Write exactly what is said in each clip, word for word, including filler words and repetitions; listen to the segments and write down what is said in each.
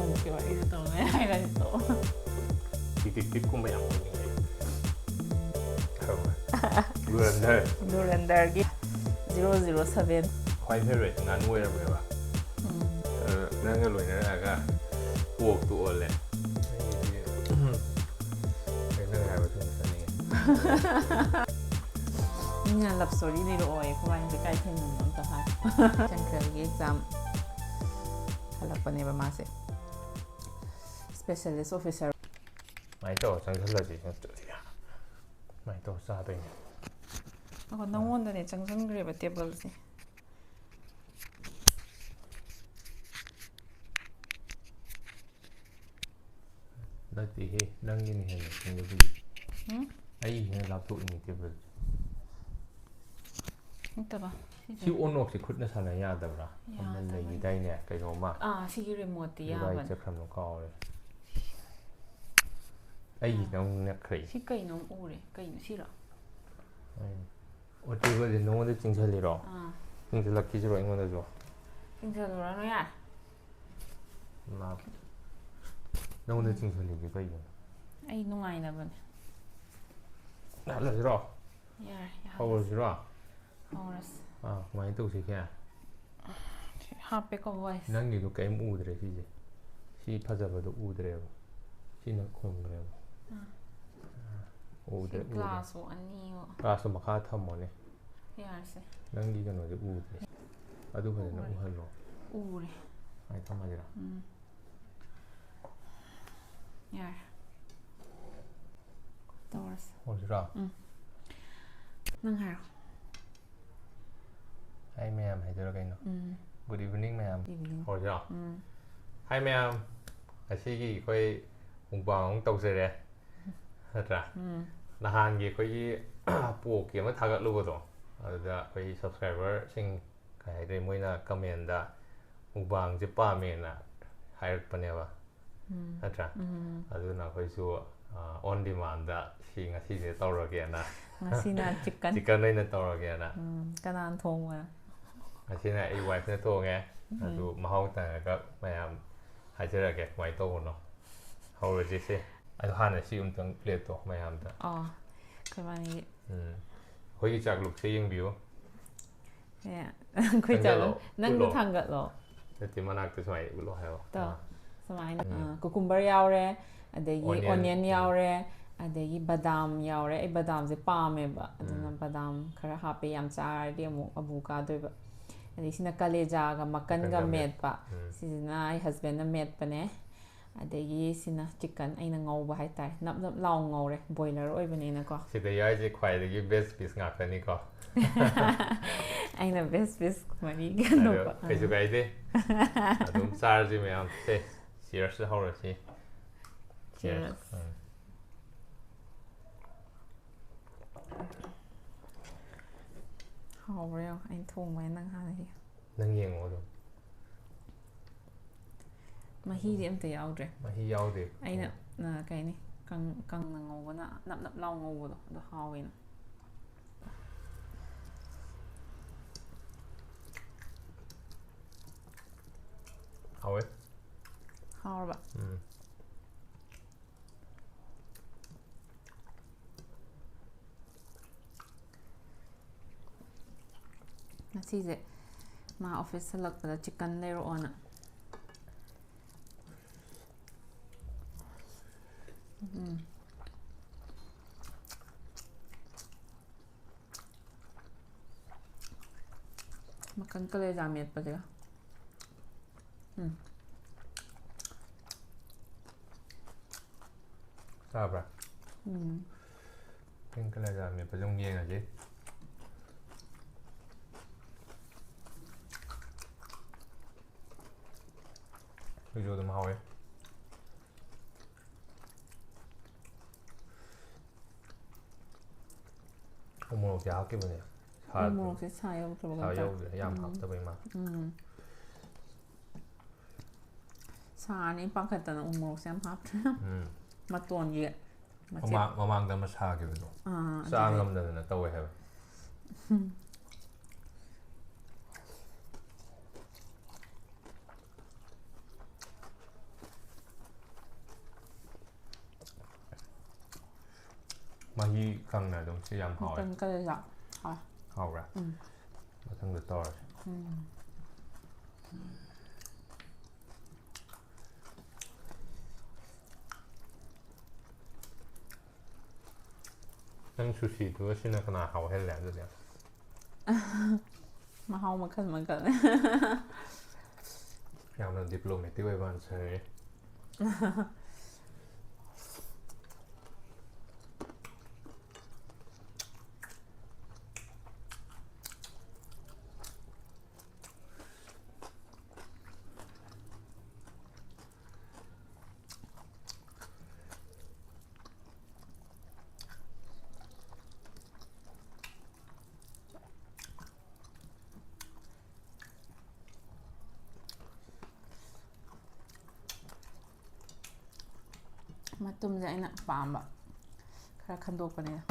ꯑꯩꯁꯨ ꯇꯧꯅꯤ ꯍꯥꯏꯔꯅꯤ ꯇꯣꯛꯑꯣ꯫ ꯗꯤꯇꯦꯛꯇꯤꯚꯀꯨꯝꯕ ꯌꯥꯝ ꯑꯣꯏꯅꯤꯡꯉꯦ꯫ ꯈꯪꯕ꯭ꯔꯥ? ꯙꯨꯔꯟꯙꯔ꯫ ꯙꯨꯔꯟꯙꯔꯒꯤ ꯖꯤꯔꯣ ꯖꯤꯔꯣ ꯁꯚꯦꯟ꯫ ꯈ꯭ꯋꯥꯏ ꯐꯦꯚꯔꯦꯠ ꯉꯥꯅꯨ ꯑꯣꯏꯔꯝꯃꯦꯕ꯫ ꯑꯗꯣ ꯅꯪꯒ ꯂꯣꯏꯅꯔꯛꯑꯒ ꯀꯣꯛꯇꯨ ꯑꯣꯜꯂꯦ꯫ ꯑꯩꯒꯤꯗꯤ ꯀꯩ ꯅꯪ ꯍꯥꯏꯕ ꯊꯨꯅ ꯆꯠꯅꯤꯡꯉꯦ꯫ ꯃꯤꯅ ꯂꯞ ꯁ꯭ꯇꯣꯔꯤ ꯂꯤꯔꯛꯑꯣ, ꯑꯩꯈꯣꯏꯕꯥꯅꯤꯁꯦ ꯀꯥꯏ ꯊꯦꯡꯅꯕꯅꯣ ꯑꯝꯇ ꯍꯥꯏ꯫ ꯁꯦꯟꯇ꯭ꯔꯦꯜꯒꯤ ꯑꯦꯛꯖꯥꯝ ꯍꯜꯂꯛꯄꯅꯦꯕ ꯃꯥꯁꯦ꯫ Specialist officer. ꯁꯨꯃꯥꯏꯅ ꯇꯧꯔ ꯆꯪꯁꯤꯜꯂꯁꯤ ꯅꯠꯇ꯭ꯔꯗꯤ꯫ ꯁꯨꯃꯥꯏꯅ ꯇꯧꯔ ꯆꯥꯗꯣꯏꯅꯦ꯫ ꯑꯣ, ꯅꯪꯉꯣꯟꯗꯅꯦ ꯆꯪꯁꯤꯟꯈ꯭ꯔꯦꯕ ꯇꯦꯕꯜꯁꯦ꯫ ꯅꯠꯇꯦꯍꯦ, ꯅꯪꯒꯤꯅ ꯍꯦꯟꯅ ꯈꯪꯕꯗꯨꯗꯤ꯫ ꯎꯝ? ꯑꯩ ꯍꯦꯟꯅ ꯂꯥꯞꯊꯣꯛꯏꯅꯦ ꯇꯦꯕꯜ꯫ ꯅꯠꯇꯕ꯫ ꯁꯤ ꯑꯣꯟ ꯑꯣꯐꯁꯤ ꯈꯨꯠꯅ ꯁꯥꯟꯅ ꯌꯥꯗꯕ꯭ꯔꯥ? ꯑꯃ ꯌꯥꯗꯕꯅꯤ꯫ ꯂꯩꯈꯤꯗꯥꯏꯅꯦ ꯀꯩꯅꯣꯝꯃ? ꯑꯥ, ꯁꯤꯒꯤ ꯔꯤꯃꯣꯠꯇꯤ ꯀꯗꯥꯏ ꯌꯥꯕꯅꯤ꯫ ꯆꯠꯈ꯭ꯔꯕꯅꯣ ꯀꯥꯎꯔꯦ꯫ ꯑꯩꯒꯤꯁꯤꯅ ꯑꯃꯨꯛ ꯅꯛꯈ꯭ꯔꯦ꯫ ꯁꯤ ꯀꯩꯅꯣꯝ ꯎꯔꯦ꯫ ꯀꯩꯅꯣ ꯁꯤꯔꯣ? ꯑꯣ, ꯇꯦꯕꯜꯁꯦ ꯅꯉꯣꯟꯗ ꯆꯤꯡꯁꯤꯜꯂꯤꯔꯣ? ꯑꯥ, ꯆꯤꯡꯁꯤꯜꯂꯛꯈꯤꯁꯤꯔꯣ ꯑꯩꯉꯣꯟꯗꯁꯨ? ꯆꯤꯡꯁꯤꯜꯂꯨꯔꯅꯨ ꯌꯥꯔꯦ꯫ ꯂꯥꯞ-, ꯅꯉꯣꯟꯗ ꯆꯤꯡꯁꯤꯜꯂꯤꯁꯦ ꯀꯩꯒꯤꯅꯣ? ꯑꯩ ꯅꯨꯡꯉꯥꯏꯅꯕꯅꯦ꯫ ꯌꯥꯍꯜꯂꯁꯤꯔꯣ? ꯌꯥꯔꯦ, ꯌꯥꯍꯜꯂꯁꯤ꯫ ꯍꯧꯔꯁꯤꯔꯣ? ꯍꯧꯔꯁꯤ꯫ ꯑꯥ, ꯀꯃꯥꯏꯅ ꯇꯧꯁꯤꯒꯦ? ꯁꯤ ꯍꯥꯞꯄꯦꯀꯣ ꯚꯣꯏꯁ꯫ ꯅꯪꯒꯤꯗꯣ ꯀꯔꯤꯝ ꯎꯗ꯭ꯔꯦ ꯁꯤꯁꯦ꯫ ꯁꯤ ꯐꯖꯕꯗꯣ ꯎꯗ꯭ꯔꯦꯕ꯫ ꯁꯤꯅ ꯈꯨꯝꯈ꯭ꯔꯦꯕ꯫ ꯑꯥ꯫ ꯎꯗ꯭ꯔꯦ, ꯁꯤ ꯎꯗ꯭ꯔꯦ꯫ ꯒ꯭ꯂꯥꯁꯁꯨ ꯑꯅꯤ꯫ ꯒ꯭ꯂꯥꯁꯇꯣ ꯃꯈꯥ ꯊꯝꯃꯣꯅꯦ꯫ ꯌꯥꯔꯁꯦ꯫ ꯅꯪꯒꯤ ꯀꯩꯅꯣꯗꯤ ꯎꯗ꯭ꯔꯦ꯫ ꯑꯗꯨ ꯐꯖꯅ ꯎꯔꯦ꯫ ꯎꯍꯜꯂꯣ꯫ ꯎꯔꯦ꯫ ꯁꯨꯃꯥꯏꯅ ꯊꯝꯃꯁꯤꯔꯥ? ꯎꯝ꯫ ꯌꯥꯔꯦ꯫ ꯇꯧꯔꯁꯦ꯫ ꯍꯧꯔꯁꯤꯔꯣ? ꯎꯝ꯫ ꯅꯪ ꯍꯥꯏꯔꯣ꯫ ꯍꯥꯏ ꯃꯌꯥꯝ ꯍꯥꯏꯗꯣꯏꯔꯣ ꯀꯩꯅꯣ? ꯎꯝ꯫ Good evening ꯃꯌꯥꯝ꯫ Evening. ꯍꯧꯔꯁꯤꯔꯣ? ꯎꯝ꯫ ꯍꯥꯏ ꯃꯌꯥꯝ, ꯉꯁꯤꯒꯤ ꯑꯩꯈꯣꯏ mukbang ꯑꯃꯨꯛ ꯇꯧꯖꯔꯦ, ꯅꯠꯇ꯭ꯔꯥ? ꯎꯝ꯫ ꯅꯍꯥꯟꯒꯤ ꯑꯩꯈꯣꯏꯒꯤ porkꯀꯤ ꯑꯃ ꯊꯥꯒꯠꯂꯨꯕꯗꯣ, ꯑꯗꯨꯗ ꯑꯩꯈꯣꯏꯒꯤ subscriberꯁꯤꯡ, ꯀꯩ ꯍꯥꯏꯗꯣꯏꯅꯣ, ꯃꯣꯏꯅ commentꯇ mukbangꯁꯦ ꯄꯥꯝꯃꯦꯅ ꯍꯥꯏꯔꯛꯄꯅꯦꯕ, ꯎꯝ꯫ ꯅꯠꯇ꯭ꯔꯥ? ꯎꯝ꯫ ꯑꯗꯨꯅ ꯑꯩꯈꯣꯏꯁꯨ, ꯑ, on demandꯇ ꯁꯤ ꯉꯁꯤꯁꯦ ꯇꯧꯔꯒꯦꯅ꯫ ꯉꯁꯤꯅ chicken꯫ Chicken ꯑꯣꯏꯅ ꯇꯧꯔꯒꯦꯅ꯫ ꯎꯝ, ꯀꯅꯥꯅ ꯊꯣꯡꯕꯅꯣ? ꯉꯁꯤꯅ ꯑꯩ wifeꯅ ꯊꯣꯡꯉꯦ꯫ ꯎꯝ꯫ ꯑꯗꯨ ꯃꯍꯥꯎ ꯇꯪꯉꯒ ꯃꯌꯥꯝ ꯍꯥꯏꯖꯔꯛꯑꯒꯦ ꯀꯃꯥꯏꯅ ꯇꯧꯕꯅꯣ꯫ ꯍꯧꯔꯁꯤꯁꯦ꯫ ꯑꯗꯣ ꯍꯥꯟꯅ ꯁꯤ ꯑꯝꯇꯪ plate ꯇꯣ ꯃꯌꯥꯝꯗ꯫ ꯑꯣ, ꯑꯩꯈꯣꯏ ꯃꯥꯅꯤ꯫ ꯎꯝ꯫ ꯑꯩꯈꯣꯏꯒꯤ ꯆꯥꯛꯂꯨꯛꯁꯦ ꯌꯦꯡꯕꯤꯌꯨ꯫ ꯑꯦ, ꯑꯩꯈꯣꯏ ꯊꯥꯡꯒꯠꯂꯣ, ꯆꯥꯛꯂꯨꯛ-, ꯅꯪꯗꯣ ꯎꯠꯂꯣ꯫ ꯊꯥꯡꯒꯠꯂꯣ꯫ ꯅꯠꯇꯦ, ꯃꯅꯥꯛꯇ ꯁꯨꯃꯥꯏꯅ ꯎꯠꯂꯣ ꯍꯥꯏꯌꯣ꯫ ꯇꯣ, ꯑꯥ꯫ ꯁꯨꯃꯥꯏꯅ, ꯎꯝ꯫ ꯑ, cucumber ꯌꯥꯎꯔꯦ, ꯑꯗꯒꯤ Onion꯫ Onion ꯌꯥꯎꯔꯦ, ꯑꯗꯒꯤ ꯕꯗꯥꯝ ꯌꯥꯎꯔꯦ꯫ ꯑꯩ ꯕꯗꯥꯝꯁꯦ ꯄꯥꯝꯃꯦꯕ, ꯑꯗꯨꯅ ꯎꯝ꯫ ꯕꯗꯥꯝ ꯈꯔ ꯍꯥꯞꯄꯦ, ꯌꯥꯝ ꯆꯥꯔꯗꯤ ꯑꯃꯨꯛ ꯑꯕꯨ ꯀꯥꯗꯣꯏꯕ꯫ ꯑꯗꯩ ꯁꯤꯅ ꯀꯂꯦꯖꯥꯒ ꯃꯀꯟꯒ ꯃꯀꯟꯒ ꯃꯦꯠ-, ꯃꯦꯠꯄ꯫ ꯎꯝ꯫ ꯁꯤꯁꯤꯅ ꯑꯩ husband ꯅ ꯃꯦꯠꯄꯅꯦ꯫ ꯑꯗꯒꯤ ꯁꯤꯅ chicken ꯑꯩꯅ ꯉꯧꯕ ꯍꯥꯏꯇꯥꯔꯦ꯫ ꯅꯞ ꯅꯞ ꯂꯥꯎ ꯉꯧꯔꯦ, boiler ꯑꯣꯏꯕꯅꯤꯅꯀꯣ꯫ ꯁꯤꯗ ꯌꯥꯎꯔꯤꯁꯦ ꯈ꯭ꯋꯥꯏꯗꯒꯤ best piece ꯉꯥꯛꯇꯅꯤꯀꯣ꯫ ꯑꯩꯅ best piece ꯃꯔꯤ ꯑꯗꯣ ꯀꯩꯅꯣꯀꯣ꯫ ꯀꯩꯁꯨ ꯀꯥꯏꯗꯦ꯫ ꯑꯗꯨꯝ ꯆꯥꯔꯁꯤ ꯃꯌꯥꯝ꯫ ꯁꯦ, cheers ꯍꯧꯔꯁꯤ꯫ Cheers꯫ Cheers꯫ ꯎꯝ꯫ ꯍꯥꯎꯕ꯭ꯔꯥ ꯌꯦꯡꯉꯣ, ꯑꯩꯅ ꯊꯣꯡꯕꯅꯦ, ꯅꯪ ꯍꯥꯟꯅ ꯌꯦꯡꯉꯣ꯫ ꯅꯪ ꯌꯦꯡꯉꯣ ꯑꯗꯨꯝ꯫ ꯃꯍꯤꯗꯤ ꯑꯝꯇ ꯌꯥꯎꯗ꯭ꯔꯦ꯫ ꯃꯍꯤ ꯌꯥꯎꯗꯦ꯫ ꯑꯩꯅ, ꯑ, ꯀꯩ ꯍꯥꯏꯅꯤ, ꯀꯪ-, ꯀꯪꯅ ꯉꯧꯕꯅ, ꯅꯞ ꯅꯞ ꯂꯥꯎ ꯉꯧꯕꯗꯣ, ꯑꯗꯨ ꯍꯥꯎꯋꯦꯅ꯫ ꯍꯥꯎꯋꯦ꯫ ꯍꯥꯎꯔꯕ? ꯎꯝ꯫ ꯉꯁꯤꯁꯦ ꯃꯥ office ꯍꯜꯂꯛꯄꯗ chicken ꯂꯩꯔꯛꯑꯣꯅ꯫ ꯎꯝ꯫ ꯃꯀꯟ ꯀꯂꯦꯖꯥ ꯃꯦꯠꯄꯁꯤꯒ꯫ ꯎꯝ꯫ ꯆꯥꯕ꯭ꯔꯥ? ꯎꯝ꯫ ꯃꯀꯟ ꯀꯂꯦꯖꯥ ꯃꯦꯠꯄꯁꯦ ꯑꯃꯨꯛ ꯌꯦꯡꯉꯁꯤ꯫ ꯁꯤꯁꯨ ꯑꯗꯨꯝ ꯍꯥꯎꯋꯦ꯫ ꯎ ꯃꯣꯔꯣꯛꯇꯤ ꯍꯥꯞꯈꯤꯕꯅꯦ꯫ ꯁꯥ-, ꯎ ꯃꯣꯔꯣꯛꯁꯦ ꯁꯥ ꯌꯧꯗ꯭ꯔꯕ ꯁꯥ ꯀꯝꯇ? ꯌꯧꯗ꯭ꯔꯦ, ꯌꯥꯝ ꯎꯝ꯫ ꯍꯥꯞꯇꯕꯩ ꯃꯥꯜꯂꯦ꯫ ꯎꯝ꯫ ꯁꯥꯔꯅꯤ ꯄꯥꯈꯠꯇꯅ ꯎ ꯃꯣꯔꯣꯛꯁꯦ ꯌꯥꯝ ꯍꯥꯞꯇ꯭ꯔꯦ꯫ ꯎꯝ꯫ ꯃꯇꯣꯟꯒꯤ ꯃꯆꯦꯠ꯫ ꯃꯃꯥꯡ-, ꯃꯃꯥꯡꯗ ꯑꯃ ꯁꯥꯈꯤꯕꯗꯣ꯫ ꯑꯥ, ꯆꯥ ꯑꯗꯨꯗꯤ꯫ ꯉꯝꯗꯗꯅ ꯇꯧꯋꯦ ꯍꯥꯏꯕ꯫ ꯎꯝ꯫ ꯃꯍꯤ ꯀꯪꯅ ꯑꯗꯨꯝ ꯁꯤ ꯌꯥꯝ ꯍꯥꯎꯋꯦ꯫ ꯃꯇꯝ ꯀꯜꯂꯦ ꯆꯥꯛ꯫ ꯍꯥꯎꯋꯦ꯫ ꯍꯥꯎꯕ꯭ꯔꯥ? ꯎꯝ꯫ ꯃꯊꯪꯗ ꯇꯧꯔꯁꯦ꯫ ꯎꯝ꯫ ꯅꯪ ꯁꯨꯁꯤꯗꯨꯒ ꯁꯤꯅ ꯀꯅꯥ ꯍꯥꯎ ꯍꯦꯜꯂꯦ ꯑꯗꯨꯗꯤ? ꯃꯍꯥꯎ ꯃꯈꯜ ꯃꯈꯜ꯫ ꯌꯥꯝꯅ diplomatic ꯑꯣꯏꯕ answer ꯅꯦ꯫ ꯃꯇꯨꯝꯁꯦ ꯑꯩꯅ ꯄꯥꯝꯕ ꯈꯔ ꯈꯟꯗꯣꯛꯄꯅꯤꯗ꯫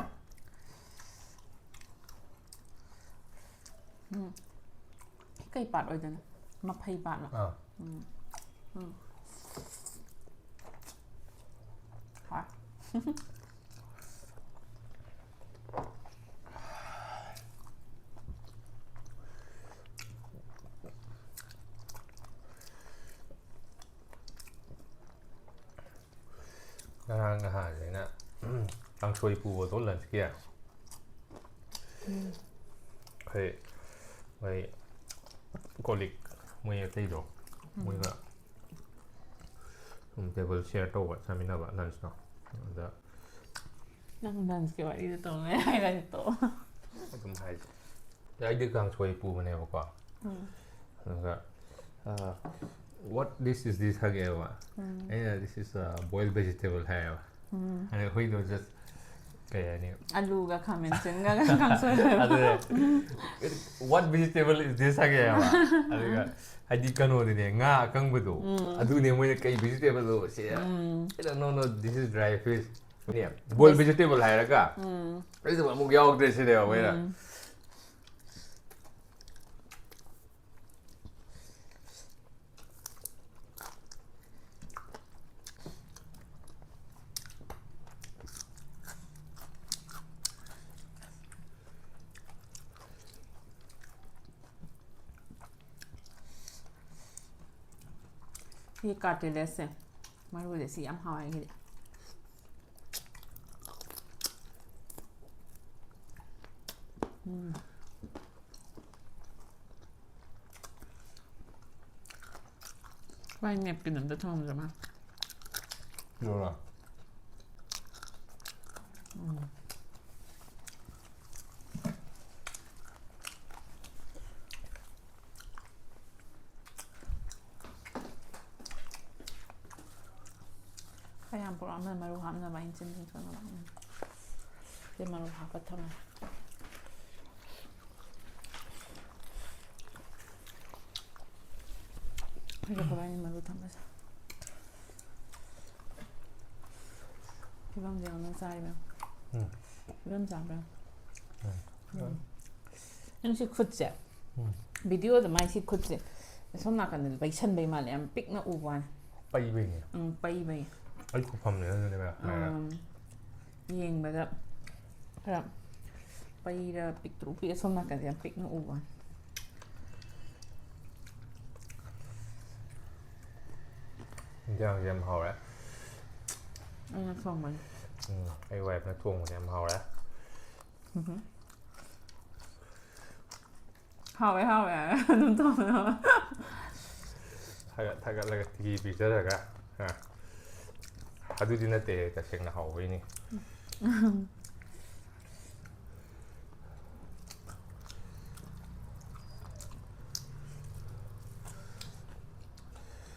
ꯎꯝ꯫ ꯀꯩ part ꯑꯣꯏꯗꯣꯏꯅꯣ? ꯃꯐꯩ part ꯂꯣ? ꯑꯥ꯫ ꯎꯝ꯫ ꯎꯝ꯫ ꯍꯣꯏ꯫ ꯉꯔꯥꯡ ꯅꯍꯥꯟꯁꯤꯅ ꯀꯥꯡꯁꯣꯏ ꯄꯨꯕꯗꯣ lunch ꯀꯤ꯫ ꯑꯩꯈꯣꯏ ꯃꯣꯏ colleague ꯃꯣꯏ ꯑꯇꯩꯗꯣ ꯃꯣꯏꯒ ꯁꯨꯝ table share ꯇꯧꯕ ꯆꯥꯃꯤꯟꯅꯕ lunch ꯇꯣ꯫ ꯑꯗ ꯅꯪ lunch ꯀꯤ ꯋꯥꯔꯤꯗꯣ ꯇꯧꯅꯦ ꯍꯥꯏꯔꯗꯤ ꯇꯣꯛꯑꯣ꯫ ꯑꯗꯨꯝ ꯍꯥꯏꯁꯦ꯫ ꯑꯩꯗꯤ ꯀꯥꯡꯁꯣꯏ ꯄꯨꯕꯅꯦꯕꯀꯣ꯫ ꯎꯝ꯫ ꯑꯗꯨꯒ ꯑ, "What dish is this?" ꯍꯪꯉꯦꯕ꯫ ꯎꯝ꯫ ꯑꯩꯅ "This is a boiled vegetable" ꯍꯥꯏꯌꯦꯕ꯫ ꯎꯝ꯫ ꯑꯗꯩ ꯑꯩꯈꯣꯏꯗꯣ just ꯀꯩ ꯍꯥꯏꯅꯤ? ꯑꯂꯨꯒ ꯈꯥꯃꯦꯟ ꯑꯁꯤꯟꯒ ꯀꯥꯡꯁꯣꯏ꯫ ꯑꯗꯨꯅꯦ, "What vegetable is this?" ꯍꯪꯉꯦꯕ꯫ ꯑꯗꯨꯒ ꯍꯥꯏꯗꯤ ꯀꯩꯅꯣꯗꯨꯅꯦ, ꯉꯥ ꯑꯀꯪꯕꯗꯣ꯫ ꯎꯝ꯫ ꯑꯗꯨꯅꯦ ꯃꯣꯏꯅ "ꯀꯩ vegetable ꯅꯣ ꯁꯤ?" ꯎꯝ꯫ ꯑꯩꯅ, "No, no, this is dry fish." ꯅꯦ, boiled vegetable ꯍꯥꯏꯔꯒ ꯎꯝ꯫ ꯑꯗꯨꯗꯨ ꯑꯃꯨꯛ ꯌꯥꯎꯗ꯭ꯔꯦ ꯁꯤꯅꯦꯕ ꯃꯣꯏꯅ꯫ ꯎꯝ꯫ ꯁꯤ ꯀꯥꯔꯇꯤꯂꯦꯖꯁꯦ, ꯃꯔꯨꯁꯦ ꯁꯤ ꯌꯥꯝ ꯍꯥꯎꯋꯦ ꯑꯩꯒꯤꯗꯤ꯫ ꯎꯝ꯫ ꯃꯥꯏ ꯅꯦꯞꯀꯤꯟ ꯑꯝꯇ ꯊꯝꯃꯝꯗ꯭ꯔ ꯃꯥ? ꯌꯧꯔ꯫ ꯎꯝ꯫ ꯈꯔ ꯌꯥꯝ ꯄꯨꯔꯛꯑꯝꯃꯦ, ꯃꯔꯨ ꯍꯥꯞꯅꯕ ꯑꯩꯅ ꯆꯤꯟ ꯆꯤꯟ ꯊꯣꯛꯅꯕ꯫ ꯎꯝ꯫ ꯁꯤ ꯃꯔꯨ ꯍꯥꯞꯄ ꯊꯝꯃꯦ꯫ ꯑꯩꯁꯨ ꯀꯃꯥꯏꯅ ꯃꯔꯨ ꯊꯝꯕꯁꯦ? ꯐꯤꯕꯝꯁꯦ ꯌꯦꯡꯉꯣ, ꯆꯥꯔꯤꯕ꯫ ꯎꯝ꯫ ꯐꯤꯕꯝ ꯆꯥꯕ꯭ꯔꯥ? ꯎꯝ꯫ ꯎꯝ꯫ ꯅꯪ ꯁꯤ ꯈꯨꯠꯁꯦ, ꯎꯝ꯫ ꯚꯤꯗꯤꯑꯣꯗ ꯃꯥꯏ ꯁꯤ ꯈꯨꯠꯁꯦ ꯑꯁꯣꯝ ꯅꯥꯀꯟꯗ ꯂꯩꯁꯟꯕꯩ ꯃꯥꯜꯂꯦ, ꯌꯥꯝ ꯄꯤꯛꯅ ꯎꯕ ꯋꯥꯅꯤ꯫ ꯄꯩꯕꯩꯅꯦ꯫ ꯎꯝ, ꯄꯩꯕꯩ꯫ ꯑꯩ ꯈꯨꯐꯝꯅꯦ ꯑꯗꯨꯅꯦ ꯃꯌꯥꯝ ꯍꯥꯏꯔꯦ꯫ ꯎꯝ꯫ ꯌꯦꯡꯕꯗ ꯈꯔ ꯄꯩꯔ ꯄꯤꯛꯇ꯭ꯔꯨ ꯄꯤꯛꯑꯦ, ꯁꯣꯝ ꯅꯥꯀꯟꯁꯦ ꯌꯥꯝ ꯄꯤꯛꯅ ꯎꯕ ꯋꯥꯅꯤ꯫ ꯏꯟꯖꯥꯡꯁꯦ ꯌꯥꯝ ꯍꯥꯎꯔꯦ꯫ ꯑꯩꯅ ꯊꯣꯡꯕꯅꯤ꯫ ꯎꯝ, ꯑꯩ ꯋꯥꯏꯐꯅ ꯊꯣꯡꯕꯁꯦ ꯌꯥꯝ ꯍꯥꯎꯔꯦ꯫ ꯎꯝ꯫ ꯍꯥꯎꯋꯦ, ꯍꯥꯎꯋꯦ ꯍꯥꯏꯔ ꯑꯗꯨꯝ ꯇꯧꯕꯗꯣ꯫ ꯊꯥꯒꯠ-, ꯊꯥꯒꯠꯂꯒ ꯇꯤꯀꯤ ꯄꯤꯖꯔꯒ, ꯍꯥ? ꯑꯗꯨꯗꯤ ꯅꯠꯇꯦ, ꯇꯁꯦꯡꯅ ꯍꯥꯎꯕꯩꯅꯤ꯫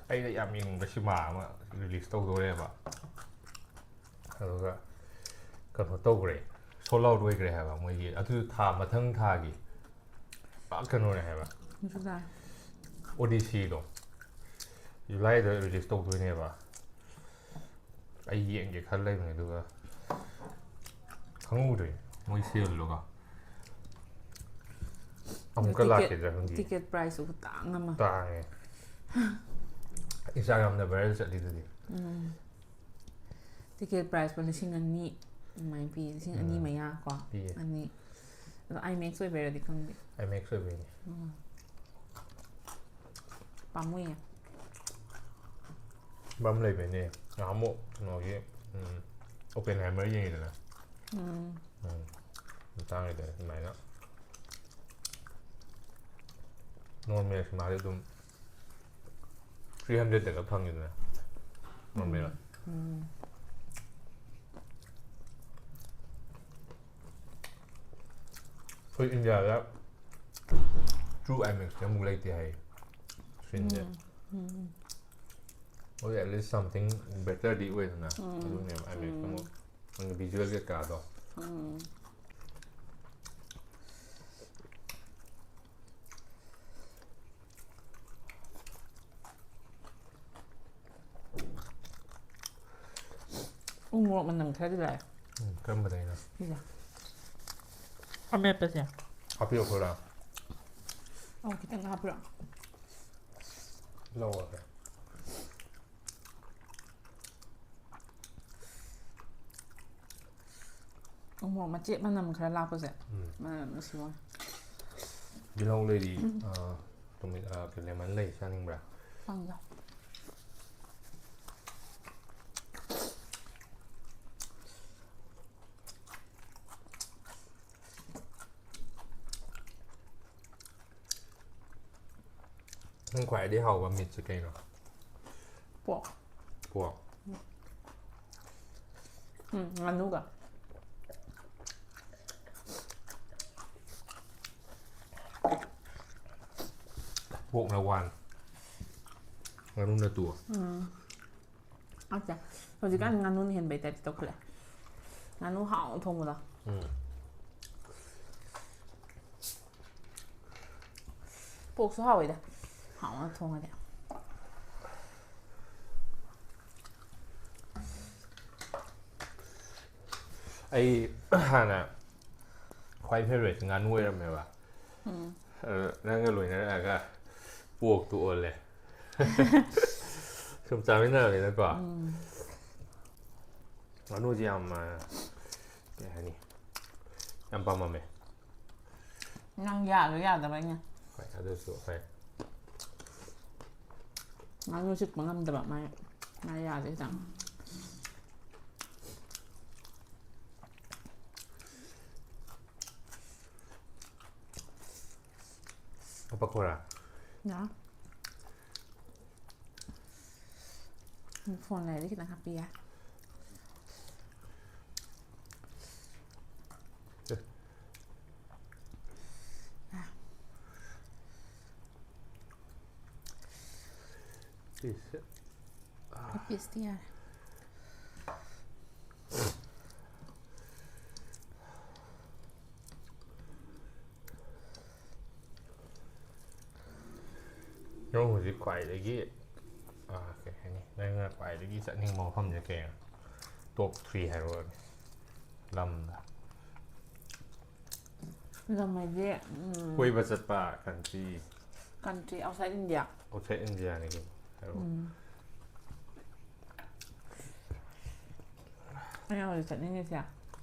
ꯑꯩꯅ ꯌꯥꯝ ꯌꯦꯡꯅꯤꯡꯕ ꯁꯤꯃꯥ ꯑꯃ ꯔꯤꯂꯤꯁ ꯇꯧꯗꯣꯔꯦꯕ꯫ ꯑꯗꯨꯒ ꯀꯩꯅꯣ ꯇꯧꯈ꯭ꯔꯦ, ꯁꯣꯜ ꯑꯥꯎꯠ ꯑꯣꯏꯈ꯭ꯔꯦ ꯍꯥꯏꯕ ꯃꯣꯏꯒꯤ꯫ ꯑꯗꯨ ꯊꯥ, ꯃꯊꯪ ꯊꯥꯒꯤ ꯄꯨꯔꯥ ꯀꯩꯅꯣꯅꯦ ꯍꯥꯏꯕ꯫ ꯖꯨꯂꯥꯏ꯫ ꯑꯣꯗꯤꯁꯤꯗꯣ ꯖꯨꯂꯥꯏꯗ ꯔꯤꯂꯤꯁ ꯇꯧꯗꯣꯏꯅꯦꯕ꯫ ꯑꯩ ꯌꯦꯡꯒꯦ ꯈꯜ ꯂꯩꯕꯅꯦ, ꯑꯗꯨꯒ ꯈꯪꯍꯧꯗ꯭ꯔꯦ ꯃꯣꯏ ꯁꯦꯜꯗꯨꯒ꯫ ꯑꯃꯨꯛꯀ ꯇꯤꯀꯦꯠ, ꯂꯥꯛꯈꯤꯗ꯭ꯔꯥ ꯈꯪꯗꯦ꯫ ꯇꯤꯀꯦꯠ ꯄ꯭ꯔꯥꯏꯁꯁꯨ ꯈꯨꯇꯥꯡ ꯑꯃ꯫ ꯇꯥꯡꯉꯦ꯫ ꯏꯟꯁꯇꯥꯒ꯭ꯔꯥꯝꯗ ꯚꯥꯏꯔꯦꯜ ꯆꯠꯂꯤꯗꯨꯗꯤ꯫ ꯎꯝ꯫ ꯇꯤꯀꯦꯠ ꯄ꯭ꯔꯥꯏꯁꯄꯨ ꯂꯤꯁꯤꯡ ꯑꯅꯤ ꯑꯗꯨꯃꯥꯏꯅ ꯄꯤ, ꯂꯤꯁꯤꯡ ꯑꯅꯤ ꯎꯝ꯫ ꯃꯌꯥ ꯀꯣ꯫ ꯄꯤꯌꯦ꯫ ꯑꯅꯤ꯫ ꯑꯗꯣ ꯑꯥꯏ ꯃꯦꯛꯁ ꯑꯣꯏꯕꯩꯔꯗꯤ ꯈꯪꯗꯦ꯫ ꯑꯥꯏ ꯃꯦꯛꯁ ꯑꯣꯏꯕꯩꯅꯦ꯫ ꯎꯝ꯫ ꯄꯥꯝꯃꯨꯏꯌꯦ꯫ ꯕꯝ ꯂꯩꯕꯩꯅꯦ꯫ ꯅꯍꯥꯟꯃꯨꯛ ꯀꯩꯅꯣꯒꯤ, ꯎꯝ, Oppenheimer ꯌꯦꯡꯉꯤꯗꯅ꯫ ꯎꯝ꯫ ꯎꯝ꯫ ꯃꯇꯥꯡꯒꯤꯗ ꯑꯗꯨꯃꯥꯏꯅ normal ꯁꯤꯃꯥꯗꯤ ꯑꯗꯨꯝ three hundredꯇꯒ ꯐꯪꯉꯤꯗꯅ꯫ Normal꯫ ꯎꯝ꯫ ꯑꯩꯈꯣꯏ ꯏꯟꯗꯤꯌꯥꯗ true IMAX ꯑꯃꯨꯛ ꯂꯩꯇꯦ ꯍꯥꯏꯌꯦ꯫ Screenꯁꯦ꯫ ꯎꯝ꯫ ꯎꯝ꯫ ꯍꯣꯏ, at least something betterꯗꯤ ꯑꯣꯏꯗꯅ꯫ ꯎꯝ꯫ ꯑꯗꯨꯅꯦꯕ IMAX ꯎꯝ꯫ ꯑꯃꯨꯛ꯫ ꯅꯪꯒꯤ visual ꯀꯩꯀꯥꯗꯣ꯫ ꯎꯝ꯫ ꯎ ꯃꯣꯔꯣꯛ ꯃꯅꯝ ꯈꯔꯗꯤ ꯂꯥꯛꯑꯦ꯫ ꯎꯝ, ꯀꯔꯝꯕꯗꯩꯅꯣ? ꯁꯤꯁꯦ꯫ ꯑꯃꯦꯠꯄꯁꯦ꯫ ꯍꯥꯞꯄꯤꯔꯛꯑꯣ ꯈꯔ꯫ ꯑꯧ, ꯈꯤꯇꯪ ꯍꯥꯞꯄꯤꯔꯛꯑꯣ꯫ ꯂꯧꯔꯒꯦ꯫ ꯎ ꯃꯣꯔꯣꯛ ꯃꯆꯦꯠ ꯃꯅꯝ ꯈꯔ ꯂꯥꯛꯄꯁꯦ꯫ ꯎꯝ꯫ ꯃꯅꯝ ꯅꯨꯡꯁꯤꯕ ꯋꯥꯅꯦ꯫ ꯇꯤꯜꯍꯧ ꯂꯩꯔꯤ, ꯎꯝ꯫ ꯑ, ꯇꯣꯃꯦ-, ꯑ, ꯀꯩ, lemon ꯂꯩ, ꯆꯥꯅꯤꯡꯕ꯭ꯔꯥ? ꯆꯥꯅꯤꯡꯗꯦ꯫ ꯅꯪ ꯈ꯭ꯋꯥꯏꯗꯒꯤ ꯍꯥꯎꯕ meatꯁꯦ ꯀꯩꯅꯣ? Pork꯫ Pork꯫ ꯎꯝ, ꯉꯥꯅꯨꯒ꯫ Porkꯅ one, ꯉꯥꯅꯨꯅ two꯫ ꯎꯝ꯫ ꯑꯠꯆꯥ, ꯍꯧꯖꯤꯛꯀꯥꯟ ꯎꯝ꯫ ꯉꯥꯅꯨꯅ ꯍꯦꯟꯕꯩ typeꯇ ꯇꯧꯈꯠꯂꯦ꯫ ꯉꯥꯅꯨ ꯍꯥꯎꯅ ꯊꯣꯡꯕꯗꯣ꯫ ꯎꯝ꯫ Porkꯁꯨ ꯍꯥꯎꯋꯤꯗ, ꯍꯥꯎꯅ ꯊꯣꯡꯉꯗꯤ꯫ ꯑꯩ ꯍꯥꯟꯅ ꯈ꯭ꯋꯥꯏ favourite ꯉꯥꯅꯨ ꯑꯣꯏꯔꯝꯃꯦꯕ꯫ ꯎꯝ꯫ ꯑꯗꯣ ꯅꯪꯒ ꯂꯣꯏꯅꯔꯛꯑꯒ porkꯇꯨ ꯑꯣꯜꯂꯦ꯫ ꯁꯨꯝ ꯆꯥꯃꯤꯟꯅꯔꯕꯅꯤꯅꯀꯣ꯫ ꯎꯝ꯫ ꯉꯥꯅꯨꯁꯦ ꯌꯥꯝ, ꯑ, ꯀꯩ ꯍꯥꯏꯅꯤ, ꯌꯥꯝ ꯄꯥꯝꯃꯝꯃꯦ꯫ ꯅꯪ ꯌꯥꯁꯨ ꯌꯥꯗꯕꯩꯅꯦ꯫ ꯍꯣꯏ, ꯑꯗꯨꯁꯨ ꯍꯣꯏ꯫ ꯉꯥꯅꯨ ꯆꯤꯛꯄ ꯉꯝꯗꯕ ꯃꯥꯏ꯫ ꯉꯥꯔꯤꯌꯥꯁꯦ ꯈꯤꯇꯪ꯫ ꯄꯀꯣꯔꯥ꯫ ꯌꯥ꯫ ꯐꯣꯟ ꯂꯩꯔꯗꯤ ꯈꯤꯇꯪ ꯍꯥꯞꯄꯤ ꯌꯥꯏ꯫ ꯑꯦ꯫ ꯁꯤꯁꯦ꯫ ꯄꯤꯁꯇꯤ ꯌꯥꯔꯦ꯫ ꯅꯪ ꯍꯧꯖꯤꯛ ꯈ꯭ꯋꯥꯏꯗꯒꯤ, ꯑꯥ, ꯀꯩ ꯍꯥꯏꯅꯤ, ꯅꯪꯅ ꯈ꯭ꯋꯥꯏꯗꯒꯤ ꯆꯠꯅꯤꯡꯕ ꯃꯐꯝꯁꯦ ꯀꯩꯅꯣ? ꯇꯣꯞ ꯊ꯭ꯔꯤ ꯍꯥꯏꯔꯛꯑꯣꯅꯦ꯫ ꯂꯝꯗ꯫ ꯂꯝ ꯍꯥꯏꯗꯤ, ꯎꯝ, ꯀꯣꯏꯕ ꯆꯠꯄ country꯫ Country outside India꯫ Outside Indiaꯅꯤ ꯀꯩꯅꯣ꯫ ꯍꯥꯏꯔꯛꯑꯣ꯫ ꯎꯝ꯫ ꯑꯩꯅ ꯍꯧꯖꯤꯛ ꯆꯠꯅꯤꯡꯉꯤꯁꯦ꯫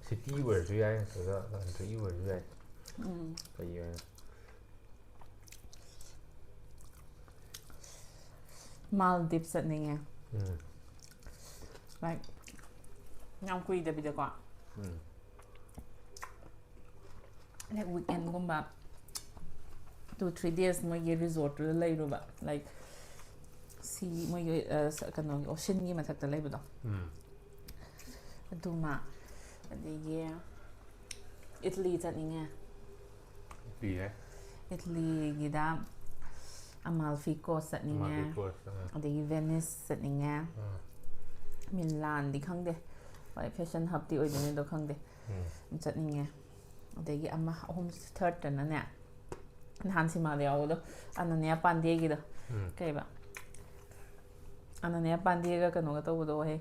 City ꯑꯣꯏꯔꯁꯨ ꯌꯥꯏ, ꯅꯠꯇ꯭ꯔꯒ country ꯑꯣꯏꯔꯁꯨ ꯌꯥꯏ꯫ ꯎꯝ꯫ ꯀꯩ ꯑꯣꯏꯅ? Maldives ꯆꯠꯅꯤꯡꯉꯦ꯫ ꯎꯝ꯫ Like, ꯌꯥꯝ ꯀꯨꯏꯗꯕꯤꯗꯀꯣ꯫ ꯎꯝ꯫ Like, weekendꯒꯨꯝꯕ two three days ꯃꯣꯏꯒꯤ resortꯇꯨꯗ ꯂꯩꯔꯨꯕ, like, sea, ꯃꯣꯏꯒꯤ, ꯑ, ꯁ-, ꯀꯩꯅꯣꯒꯤ, oceanꯒꯤ ꯃꯊꯛꯇ ꯂꯩꯕꯗꯣ꯫ ꯎꯝ꯫ ꯑꯗꯨꯃ, ꯑꯗꯒꯤ Italy ꯆꯠꯅꯤꯡꯉꯦ꯫ Italy ꯌꯥꯏ꯫ Italyꯒꯤꯗ Amalfi Coast ꯆꯠꯅꯤꯡꯉꯦ꯫ Amalfi Coast, ꯑꯥ꯫ ꯑꯗꯒꯤ Venice ꯆꯠꯅꯤꯡꯉꯦ꯫ ꯑꯥ꯫ Milanꯗꯤ ꯈꯪꯗꯦ꯫ ꯍꯣꯏ, fashion hubꯇꯤ ꯑꯣꯏꯗꯣꯏꯅꯦ, ꯑꯗꯣ ꯈꯪꯗꯦ꯫ ꯎꯝ꯫ ꯆꯠꯅꯤꯡꯉꯦ꯫ ꯑꯗꯒꯤ ꯑꯃ, ꯑꯍꯨꯝ, thirdꯇꯅꯅꯦ, ꯅꯍꯥꯟ ꯁꯤꯃꯥꯗ ꯌꯥꯎꯕꯗꯣ, ꯑꯅꯅ꯭ꯌꯥ ꯄꯥꯟꯗꯦꯒꯤꯗꯣ꯫ ꯎꯝ꯫ ꯀꯩꯕ? ꯑꯅꯅ꯭ꯌꯥ ꯄꯥꯟꯗꯦꯒ ꯀꯩꯅꯣꯒ ꯇꯧꯕꯗꯣ ꯍꯦ꯫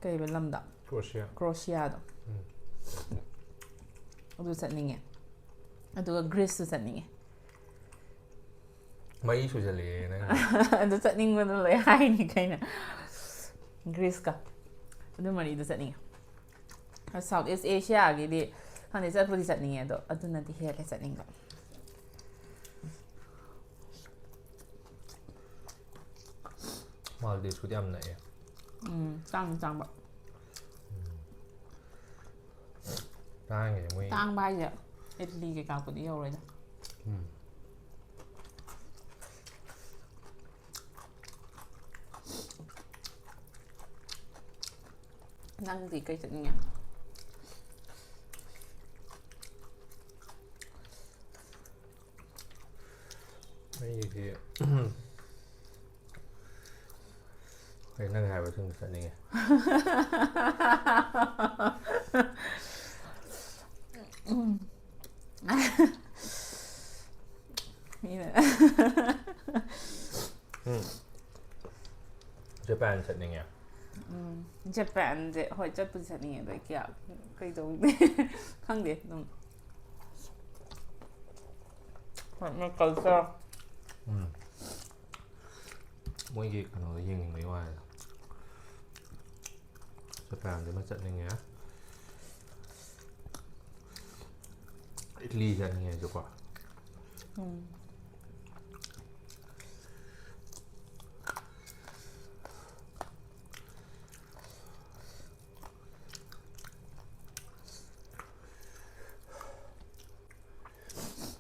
ꯀꯩꯕ ꯂꯝꯗꯣ? Croatia꯫ Croatiaꯗꯣ꯫ ꯎꯝ꯫ ꯑꯗꯨ ꯆꯠꯅꯤꯡꯉꯦ꯫ ꯑꯗꯨꯒ Greeceꯁꯨ ꯆꯠꯅꯤꯡꯉꯦ꯫ ꯃꯔꯤ ꯁꯨꯖꯜꯂꯛꯑꯦ ꯅꯪ꯫ ꯑꯗꯨ ꯆꯠꯅꯤꯡꯕꯗꯣ ꯂꯣꯏ ꯍꯥꯏꯅꯤ ꯀꯩꯅꯣ꯫ Greeceꯀ꯫ ꯑꯗꯨ ꯃꯔꯤꯗꯨ ꯆꯠꯅꯤꯡꯉꯦ꯫ South East Asiaꯒꯤꯗꯤ ꯈꯪꯗꯦ, ꯆꯠꯄꯨꯗꯤ ꯆꯠꯅꯤꯡꯉꯦ, ꯑꯗꯣ ꯑꯗꯨꯅꯗꯤ ꯍꯦꯜꯂꯦ ꯆꯠꯅꯤꯡꯕ꯫ ꯃꯥꯜꯗꯤꯞꯁꯄꯨꯗꯤ ꯌꯥꯝ ꯅꯛꯑꯦ꯫ ꯎꯝ, ꯇꯥꯡꯗꯤ ꯇꯥꯡꯕ꯫ ꯇꯥꯡꯉꯦ ꯃꯣꯏ꯫ ꯇꯥꯡꯕ ꯍꯥꯏꯁꯦ ꯏꯠꯂꯤ ꯀꯩꯀꯥꯕꯨꯗꯤ ꯌꯧꯔꯣꯏꯗ꯫ ꯎꯝ꯫ ꯅꯪꯗꯤ ꯀꯩ ꯆꯠꯅꯤꯡꯉꯦ? ꯑꯩꯒꯤꯗꯤ ꯍꯣꯏ, ꯅꯪ ꯍꯥꯏꯕ ꯁꯨꯝ ꯆꯠꯅꯤꯡꯉꯦ꯫ ꯃꯤꯅ ꯎꯝ꯫ ꯖꯄꯥꯟ ꯆꯠꯅꯤꯡꯉꯦ꯫ ꯎꯝ, ꯖꯄꯥꯟꯁꯦ ꯍꯣꯏ ꯆꯠꯄꯨꯗꯤ ꯆꯠꯅꯤꯡꯉꯦ, ꯑꯗꯣ ꯑꯩ ꯀꯌꯥ ꯀꯩꯗꯧꯅꯤ? ꯈꯪꯗꯦ ꯑꯗꯨꯝ꯫ ꯍꯣꯏ, ꯃꯣꯏ ꯀꯜꯆꯔ꯫ ꯎꯝ꯫ ꯃꯣꯏꯒꯤ ꯀꯩꯅꯣꯗꯣ ꯌꯦꯡꯅꯤꯡꯕꯒꯤ ꯋꯥꯅꯤꯗ꯫ ꯖꯄꯥꯟꯁꯤꯃ ꯆꯠꯅꯤꯡꯉꯦ꯫ ꯏꯠꯂꯤ ꯆꯠꯅꯤꯡꯉꯦ ꯑꯩꯁꯨꯀꯣ꯫ ꯎꯝ꯫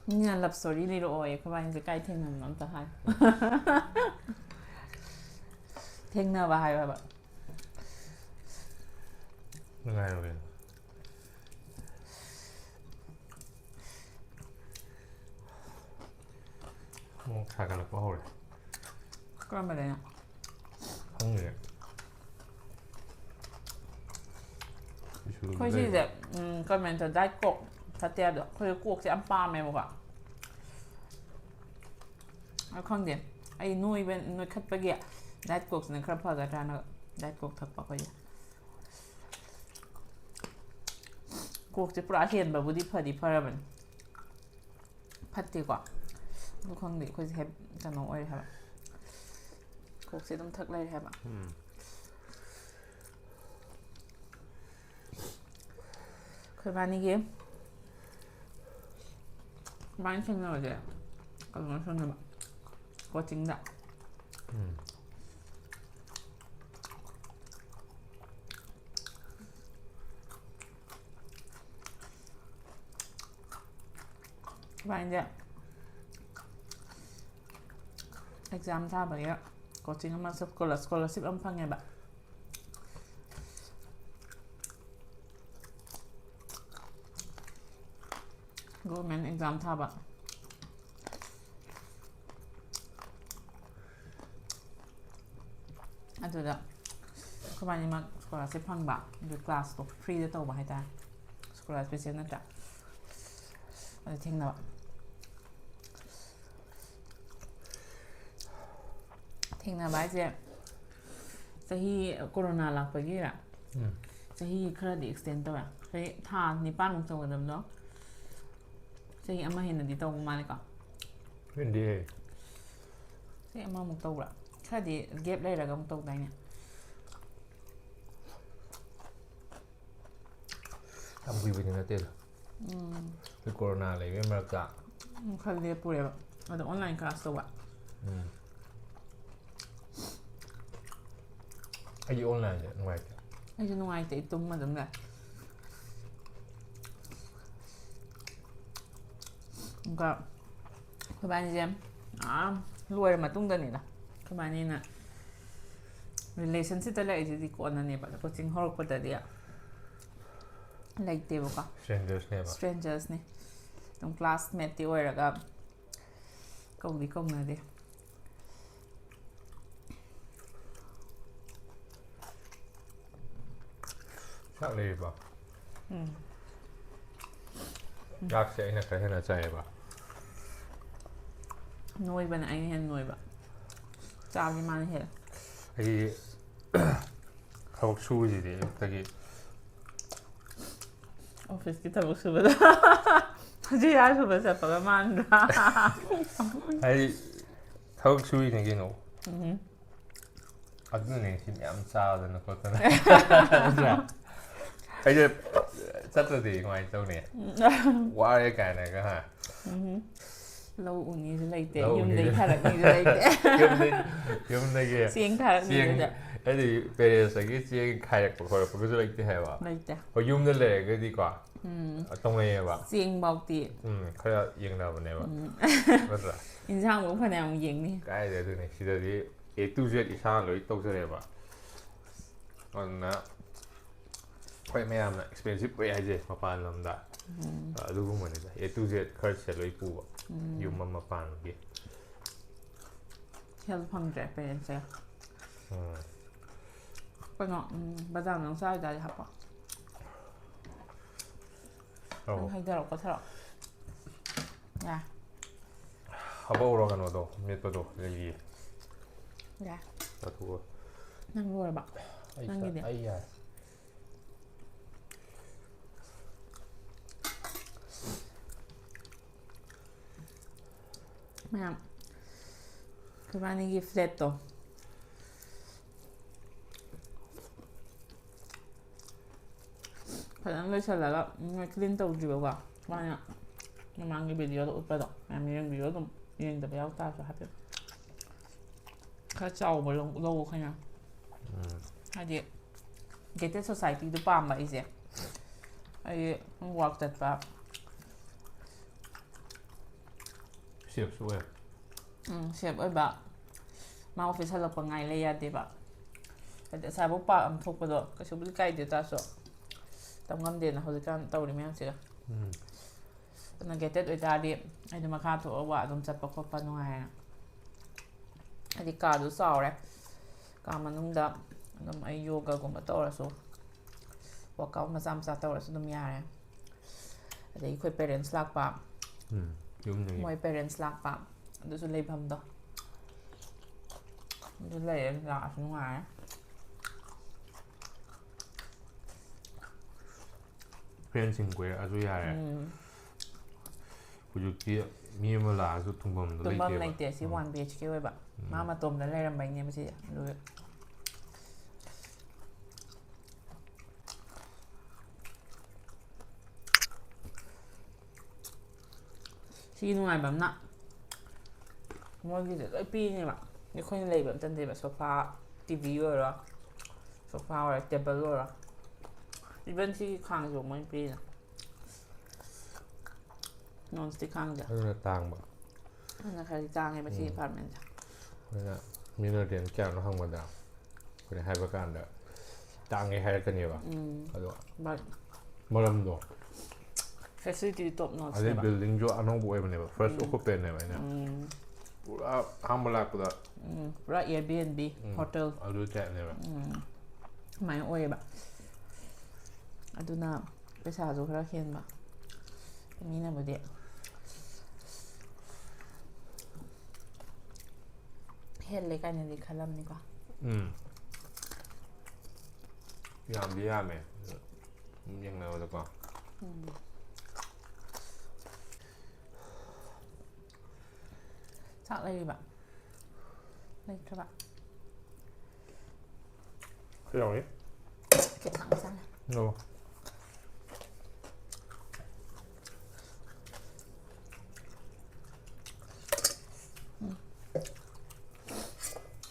ꯃꯤꯅ ꯂꯞ ꯁ꯭ꯇꯣꯔꯤ ꯂꯤꯔꯛꯑꯣꯌꯦ, ꯑꯩꯈꯣꯏꯕꯥꯅꯤꯁꯦ ꯀꯥꯏ ꯊꯦꯡꯅꯕꯅꯣ ꯑꯝꯇ ꯍꯥꯏ꯫ ꯊꯦꯡꯅꯕ ꯍꯥꯏꯌꯣ ꯍꯥꯏꯕ꯫ ꯅꯨꯡꯉꯥꯏꯔꯣ ꯀꯩꯅꯣ꯫ ꯑꯃꯨꯛ ꯁꯥꯒꯠꯂꯛꯄ ꯍꯧꯔꯦ꯫ ꯀꯔꯝꯕꯗꯩꯅꯣ? ꯈꯪꯗ꯭ꯔꯦ꯫ ꯑꯩꯈꯣꯏ ꯁꯤꯁꯦ, ꯎꯝ, ꯀꯃꯦꯟꯇ ꯗꯥꯏꯠ ꯀꯣꯛ ꯊꯛꯇꯦ ꯍꯥꯏꯕꯗꯣ, ꯑꯩꯈꯣꯏ ꯀꯣꯛꯁꯦ ꯌꯥꯝ ꯄꯥꯝꯃꯦꯕꯀꯣ꯫ ꯑꯗꯣ ꯈꯪꯗꯦ, ꯑꯩ ꯅꯣꯏꯕ, ꯅꯣꯏꯈꯠꯄꯒꯤ ꯗꯥꯏꯠ ꯀꯣꯛꯁꯤꯅ ꯈꯔ ꯐꯒꯗ꯭ꯔꯥꯅ ꯗꯥꯏꯠ ꯀꯣꯛ ꯊꯛꯄ ꯑꯩꯈꯣꯏꯁꯦ꯫ ꯀꯣꯛꯁꯦ ꯄꯨꯔꯥ ꯍꯦꯟꯕꯕꯨꯗꯤ ꯐꯗꯤ ꯐꯔꯕꯅꯤ꯫ ꯐꯠꯇꯦꯀꯣ? ꯑꯗꯨ ꯈꯪꯗꯦ, ꯑꯩꯈꯣꯏꯁꯦ ꯍꯦꯕ-, ꯀꯩꯅꯣ ꯑꯣꯏꯔꯦ ꯍꯥꯏꯕ꯫ ꯀꯣꯛꯁꯦ ꯑꯗꯨꯝ ꯊꯛ ꯂꯩꯔꯦ ꯍꯥꯏꯕ꯫ ꯎꯝ꯫ ꯑꯩꯈꯣꯏꯕꯥꯅꯤꯒꯤ ꯀꯃꯥꯏꯅ ꯊꯦꯡꯅꯕꯁꯦ ꯀꯩꯅꯣ ꯁꯣꯝꯗꯕ ꯀꯣꯆꯤꯡꯗ꯫ ꯎꯝ꯫ ꯏꯕꯥꯅꯤꯁꯦ ꯑꯦꯛꯖꯥꯝ ꯊꯥꯕꯒꯤ ꯀꯣꯆꯤꯡ ꯑꯃ ꯁ꯭ꯀꯣꯂꯔꯁꯤꯞ ꯑꯃ ꯐꯪꯉꯦꯕ꯫ ꯒꯣꯔꯃꯦꯟ ꯑꯦꯛꯖꯥꯝ ꯊꯥꯕ꯫ ꯑꯗꯨꯗ ꯑꯩꯈꯣꯏꯕꯥꯅꯤꯃꯛ ꯁ꯭ꯀꯣꯂꯔꯁꯤꯞ ꯐꯪꯕ꯫ ꯑꯗꯨ ꯀ꯭ꯂꯥꯁꯇꯣ ꯐ꯭ꯔꯤꯗ ꯇꯧꯕ ꯍꯥꯏꯇꯥꯔꯦ꯫ ꯁ꯭ꯀꯣꯂꯔꯁꯤꯞꯁꯦ ꯅꯠꯇ꯭ꯔꯥ? ꯑꯗꯨ ꯊꯦꯡꯅꯕ꯫ ꯊꯦꯡꯅꯕ ꯍꯥꯏꯁꯦ ꯆꯍꯤ ꯀꯣꯔꯣꯅꯥ ꯂꯥꯛꯄꯒꯤꯔ? ꯎꯝ꯫ ꯆꯍꯤ ꯈꯔꯗꯤ ꯑꯦꯛꯁꯇꯦꯟ ꯇꯧꯋꯦ꯫ ꯆꯍꯤ ꯊꯥ ꯅꯤꯄꯥꯟꯃꯨꯛ ꯇꯧꯒꯗꯕꯗꯣ ꯆꯍꯤ ꯑꯃ ꯍꯦꯟꯅꯗꯤ ꯇꯧꯕ ꯃꯥꯜꯂꯦꯀꯣ꯫ ꯈꯪꯗꯦꯍꯦ꯫ ꯆꯍꯤ ꯑꯃꯃꯨꯛ ꯇꯧꯕ꯭ꯔꯥ? ꯈꯔꯗꯤ ꯒꯦꯞ ꯂꯩꯔꯒ ꯑꯃꯨꯛ ꯇꯧꯗꯥꯏꯅꯦ? ꯌꯥꯝ ꯀꯨꯏꯕꯗꯤ ꯅꯠꯇꯦꯗ꯫ ꯎꯝ꯫ ꯑꯩꯈꯣꯏ ꯀꯣꯔꯣꯅꯥ ꯂꯩꯕꯩ ꯃꯔꯛꯇ꯫ ꯎꯝ, ꯈꯔ ꯂꯦꯞꯄꯨꯔꯦꯕ꯫ ꯑꯗꯣ ꯑꯣꯟꯂꯥꯏꯟ ꯀ꯭ꯂꯥꯁ ꯇꯧꯕ꯫ ꯎꯝ꯫ ꯑꯩꯗꯤ ꯑꯣꯟꯂꯥꯏꯟꯁꯦ ꯅꯨꯡꯉꯥꯏꯇꯦ꯫ ꯑꯩꯁꯨ ꯅꯨꯡꯉꯥꯏꯇꯦ, ꯑꯩ ꯇꯨꯝꯃ ꯑꯗꯨꯝ ꯂꯩ꯫ ꯑꯗꯨꯒ ꯑꯩꯈꯣꯏꯕꯥꯅꯤꯁꯦ ꯑꯥ ꯂꯣꯏꯔ ꯃꯇꯨꯡꯗꯅꯤꯗ ꯑꯩꯈꯣꯏꯕꯥꯅꯤꯅ ꯔꯤꯂꯦꯁꯟꯁꯤꯞꯇ ꯂꯩꯔꯤꯁꯤꯗꯤ ꯀꯣꯟꯅꯅꯦꯕ꯫ ꯀꯣꯆꯤꯡ ꯍꯧꯔꯛꯄꯗꯗꯤ ꯂꯩꯇꯦꯕꯀꯣ꯫ ꯏꯁꯇ꯭ꯔꯦꯟꯖꯔꯁꯅꯦꯕ꯫ ꯏꯁꯇ꯭ꯔꯦꯟꯖꯔꯁꯅꯤ꯫ ꯑꯗꯨꯝ ꯀ꯭ꯂꯥꯁꯃꯦꯠꯇꯤ ꯑꯣꯏꯔꯒ ꯀꯧꯗꯤ ꯀꯧꯅꯗꯦ꯫ ꯆꯥꯛ ꯂꯩꯔꯤꯕꯣ? ꯎꯝ꯫ ꯆꯥꯛꯁꯦ ꯑꯩꯅ ꯈꯔ ꯍꯦꯟꯅ ꯆꯥꯏꯌꯦꯕ꯫ ꯅꯣꯏꯕꯅ ꯑꯩꯅ ꯍꯦꯟꯅ ꯅꯣꯏꯕ꯫ ꯆꯥꯕꯗꯤ ꯃꯥꯅ ꯍꯦꯜꯂꯦ꯫ ꯑꯩ ꯊꯕꯛ ꯁꯨꯕꯁꯤꯗꯤ ꯑꯌꯨꯛꯇꯒꯤ꯫ ꯑꯣꯐꯤꯁꯀꯤ ꯊꯕꯛ ꯁꯨꯕꯗ ꯍꯧꯖꯤꯛ ꯌꯥ ꯁꯨꯕ ꯆꯠꯄꯒ ꯃꯥꯟꯗ꯭ꯔꯥ? ꯍꯥꯏꯗꯤ ꯊꯕꯛ ꯁꯨꯔꯤꯅꯦ ꯀꯩꯅꯣ꯫ ꯎꯝ꯫ ꯑꯗꯨꯅꯅꯦ ꯁꯤ ꯃꯌꯥꯝ ꯆꯥꯗꯅ ꯈꯣꯠꯇꯅ꯫ ꯑꯩꯁꯦ ꯆꯠꯇ꯭ꯔꯗꯤ ꯀꯃꯥꯏꯅ ꯇꯧꯅꯤ? ꯋꯥꯔꯦ ꯀꯥꯏꯅꯒ ꯍꯥ꯫ ꯎꯝ꯫ ꯂꯧ ꯎꯅꯤꯁꯨ ꯂꯩꯇꯦ, ꯂꯧ ꯌꯨꯝꯗꯒꯤ ꯎꯅꯤꯁꯨ- ꯊꯥꯔꯛꯅꯤꯁꯨ ꯂꯩꯇꯦ꯫ ꯌꯨꯝꯗꯒꯤ ꯌꯨꯝꯗꯒꯤ ꯆꯦꯡ ꯊꯥꯔꯛꯅꯤꯁꯨ ꯆꯦꯡ ꯂꯩꯇꯦ꯫ ꯍꯥꯏꯗꯤ ꯄꯦꯔꯦꯟꯁꯇꯒꯤ ꯆꯦꯡ ꯈꯥꯏꯔꯛꯄ ꯈꯣꯠꯂꯛꯄꯒꯁꯨ ꯂꯩꯇꯦ ꯍꯥꯏꯕ꯫ ꯂꯩꯇꯦ꯫ ꯍꯣꯏ, ꯌꯨꯝꯗ ꯂꯩꯔꯒꯗꯤꯀꯣ ꯎꯝ꯫ ꯇꯧꯅꯩꯌꯦꯕ꯫ ꯆꯦꯡꯐꯧꯗꯤ ꯎꯝ, ꯈꯔ ꯌꯦꯡꯅꯕꯅꯦꯕ꯫ ꯎꯝ꯫ ꯅꯠꯇ꯭ꯔꯥ? ꯏꯟꯁꯥꯡꯐꯧ ꯐꯅꯌꯥꯝ ꯌꯦꯡꯅꯤ꯫ ꯀꯥꯏꯗꯩ ꯑꯗꯨꯅꯦ, ꯁꯤꯗꯗꯤ A to Z ꯏꯁꯥꯅ ꯂꯣꯏ ꯇꯧꯖꯔꯦꯕ꯫ ꯑꯗꯨꯅ ꯍꯣꯏ, ꯃꯌꯥꯝꯅ ꯑꯦꯛꯁꯄꯦꯟꯁꯤꯞ ꯑꯣꯏ ꯍꯥꯏꯖꯩ ꯃꯄꯥꯟ ꯂꯝꯗ꯫ ꯎꯝ꯫ ꯑꯗꯨꯒꯨꯝꯕꯅꯤꯗ, A to Z ꯈꯔꯁꯦ ꯂꯣꯏ ꯄꯨꯕ꯫ ꯎꯝ꯫ ꯌꯨꯝ ꯑꯃ ꯄꯥꯟꯕꯒꯤ꯫ ꯍꯦꯜꯞ ꯐꯪꯗ꯭ꯔꯦ ꯄꯦꯔꯦꯟꯁꯁꯦ꯫ ꯎꯝ꯫ ꯀꯩꯅꯣ, ꯎꯝ, ꯕꯗꯥꯝ ꯅꯪ ꯆꯥꯔꯤꯗꯥꯏꯗꯤ ꯍꯥꯞꯄꯣ꯫ ꯑꯧ꯫ ꯅꯪ ꯍꯩꯊꯔꯛꯑꯣ ꯈꯣꯠꯊꯔꯛꯑꯣ꯫ ꯌꯥ꯫ ꯍꯥꯄꯛꯎꯔꯣ ꯀꯩꯅꯣꯗꯣ, ꯃꯦꯠꯄꯗꯣ ꯂꯩꯔꯤꯌꯦ꯫ ꯌꯥ꯫ ꯆꯥꯊꯣꯛꯑꯣ꯫ ꯅꯪ ꯂꯣꯏꯔꯕ? ꯑꯩ ꯅꯪꯒꯤꯗꯤ? ꯆꯥ-, ꯑꯩ ꯌꯥꯔꯦ꯫ ꯃꯌꯥꯝ, ꯑꯩꯈꯣꯏꯕꯥꯅꯤꯒꯤ ꯐ꯭ꯂꯦꯠꯇꯣ ꯐꯖꯅ ꯂꯣꯏꯁꯤꯜꯂꯒ ꯅꯣꯏ ꯀ꯭ꯂꯤꯟ ꯇꯧꯗ꯭ꯔꯤꯕꯀꯣ꯫ ꯃꯥꯅ ꯃꯃꯥꯡꯒꯤ ꯚꯤꯗꯤꯑꯣꯗ ꯎꯠꯄꯗꯣ ꯃꯌꯥꯝ ꯌꯦꯡꯕꯤꯌꯣ ꯑꯗꯨꯝ, ꯌꯦꯡꯗꯕ ꯌꯥꯎ ꯇꯥꯔꯁꯨ ꯍꯥꯏꯐꯦꯠ꯫ ꯈꯔ ꯆꯥꯎꯕ ꯂꯧ-, ꯂꯧ ꯑꯩꯈꯣꯏꯅ꯫ ꯎꯝ꯫ ꯍꯥꯏꯗꯤ ꯒꯦꯇꯦꯠ ꯁꯣꯁꯥꯏꯇꯤꯗꯨ ꯄꯥꯝꯕ ꯑꯩꯁꯦ꯫ ꯑꯩ ꯋꯥꯛ ꯆꯠꯄ꯫ ꯁꯦꯐꯁꯨ ꯑꯣꯏ꯫ ꯎꯝ, ꯁꯦꯞ ꯑꯣꯏꯕ꯫ ꯃꯥ ꯑꯣꯐꯤꯁ ꯍꯜꯂꯛꯄ ꯉꯥꯏ ꯂꯩ ꯌꯥꯗꯦꯕ꯫ ꯍꯥꯏꯗꯤ ꯑꯁꯥꯏꯐꯥꯎ ꯄꯥꯛ ꯑꯃ ꯊꯣꯛꯄꯗꯣ ꯀꯩꯁꯨꯕꯨꯗꯤ ꯀꯥꯏꯗꯦ ꯇꯥꯔꯁꯨ ꯇꯝ ꯉꯝꯗꯦꯅ ꯍꯧꯖꯤꯛꯀꯥꯟ ꯇꯧꯔꯤ ꯃꯌꯥꯝꯁꯤꯒ꯫ ꯎꯝ꯫ ꯑꯗꯨꯅ ꯒꯦꯇꯦꯠ ꯑꯣꯏꯇꯥꯔꯗꯤ ꯑꯩꯗꯤ ꯃꯈꯥ ꯊꯣꯛꯑꯒ ꯋꯥꯛ ꯑꯗꯨꯝ ꯆꯠꯄ ꯈꯣꯠꯄ ꯅꯨꯡꯉꯥꯏꯔꯦꯅ꯫ ꯍꯥꯏꯗꯤ ꯀꯥꯗꯨ ꯆꯥꯎꯔꯦ꯫ ꯀꯥ ꯃꯅꯨꯡꯗ ꯑꯗꯨꯝ ꯑꯩ ꯌꯣꯒꯒꯨꯝꯕ ꯇꯧꯔꯁꯨ, ꯋꯥꯛꯑꯥꯎꯠ ꯃꯆꯥ ꯃꯆꯥ ꯇꯧꯔꯁꯨ ꯑꯗꯨꯝ ꯌꯥꯔꯦ꯫ ꯑꯗꯩ ꯑꯩꯈꯣꯏ ꯄꯦꯔꯦꯟꯁ ꯂꯥꯛꯄ, ꯎꯝ꯫ ꯌꯨꯝꯗꯒꯤ꯫ ꯃꯣꯏ ꯄꯦꯔꯦꯟꯁ ꯂꯥꯛꯄ, ꯑꯗꯨꯁꯨ ꯂꯩꯐꯝꯗꯣ ꯑꯗꯨ ꯂꯩꯔꯦ, ꯂꯥꯛꯑꯁꯨ ꯅꯨꯡꯉꯥꯏꯔꯦ꯫ ꯐ꯭ꯔꯦꯟꯁꯤꯡ ꯀꯣꯏꯔꯛꯑꯁꯨ ꯌꯥꯔꯦ꯫ ꯎꯝ꯫ ꯍꯧꯖꯤꯛꯇꯤ ꯃꯤ ꯑꯃ ꯂꯥꯛꯑꯁꯨ ꯊꯨꯡꯐꯝꯗꯣ ꯇꯨꯝꯐꯝ ꯂꯩꯇꯦꯕ꯫ ꯂꯩꯇꯦ ꯁꯤ ꯎꯝ꯫ ꯋꯥꯟ ꯕꯤ ꯑꯩꯆ ꯀꯦ ꯑꯣꯏꯕ꯫ ꯎꯝ꯫ ꯃꯥ ꯃꯇꯣꯝꯗ ꯂꯩꯔꯝꯕꯩꯅꯦꯕ ꯁꯤꯁꯦ꯫ ꯑꯗꯨꯒꯤ ꯁꯤ ꯅꯨꯡꯉꯥꯏꯕ ꯑꯃꯅ ꯃꯣꯏꯒꯤꯗꯤ ꯂꯣꯏ ꯄꯤꯅꯦꯕ꯫ ꯑꯩꯈꯣꯏꯅ ꯂꯩꯕ ꯑꯝꯇ ꯅꯠꯇꯦꯕ꯫ ꯁꯣꯐꯥ, ꯇꯤ ꯚꯤ ꯑꯣꯏꯔꯣ, ꯁꯣꯐꯥ ꯑꯣꯏꯔꯣ, ꯇꯦꯕꯜ ꯑꯣꯏꯔꯣ, even ꯁꯤꯒꯤ ꯈꯥꯡꯁꯨ ꯃꯣꯏ ꯄꯤꯅꯦ꯫ ꯅꯣꯟ ꯁ꯭ꯇꯤꯛ ꯈꯥꯡꯁꯦ꯫ ꯑꯗꯨꯅ ꯇꯥꯡꯕ꯫ ꯑꯗꯨꯅ ꯈꯔꯗꯤ ꯇꯥꯡꯉꯦꯕ ꯁꯤꯒꯤ ꯎꯝ꯫ ꯑꯦꯄꯥꯔꯠꯃꯦꯟꯁꯦ꯫ ꯑꯗꯨꯅ ꯃꯤꯅ ꯔꯦꯟ ꯀꯌꯥꯅꯣ ꯍꯪꯕꯗ ꯑꯩꯈꯣꯏꯅ ꯍꯥꯏꯕ ꯀꯥꯟꯗ ꯇꯥꯡꯉꯦ ꯍꯥꯏꯔꯛꯀꯅꯦꯕ꯫ ꯎꯝ꯫ ꯑꯗꯣ ꯕꯠ ꯃꯔꯝꯗꯣ ꯐꯦꯁꯤꯂꯤꯇꯤꯗꯤ ꯇꯣꯞ ꯑꯗꯩ ꯅꯣꯠꯁꯅꯦꯕ꯫ ꯕꯤꯜꯗꯤꯡꯁꯨ ꯑꯅꯧꯕ ꯑꯣꯏꯕꯅꯦꯕ, ꯐꯥꯔꯁ ꯎꯝ꯫ ꯑꯣꯀꯨꯄꯦꯟꯅꯦꯕ ꯑꯩꯅ꯫ ꯎꯝ꯫ ꯄꯨꯔꯥ ꯑꯍꯥꯟꯕ ꯂꯥꯛꯄꯗ ꯎꯝ, ꯄꯨꯔꯥ Airbnb ꯎꯝ, ꯍꯣꯇꯦꯜ꯫ ꯑꯗꯨ ꯇꯥꯏꯞꯅꯦꯕ꯫ ꯎꯝ꯫ ꯑꯗꯨꯃꯥꯏꯅ ꯑꯣꯏꯌꯦꯕ꯫ ꯑꯗꯨꯅ ꯄꯩꯁꯥꯁꯨ ꯈꯔ ꯍꯦꯟꯕ꯫ ꯃꯤꯅꯕꯨꯗꯤ ꯍꯦꯜꯂꯦ ꯀꯥꯏꯅꯗꯤ ꯈꯜꯂꯝꯅꯤꯀꯣ꯫ ꯎꯝ꯫ ꯌꯥꯝꯗꯤ ꯌꯥꯝꯃꯦ꯫ ꯑꯗꯨ ꯌꯦꯡꯅꯕꯗꯀꯣ꯫ ꯎꯝ꯫ ꯆꯥꯛ ꯂꯩꯔꯤꯕ? ꯂꯩꯇ꯭ꯔꯕ? ꯀꯩꯗꯧꯔꯤ? ꯈꯤꯇꯪ ꯆꯥꯔꯦ꯫ ꯑꯣ꯫ ꯎꯝ꯫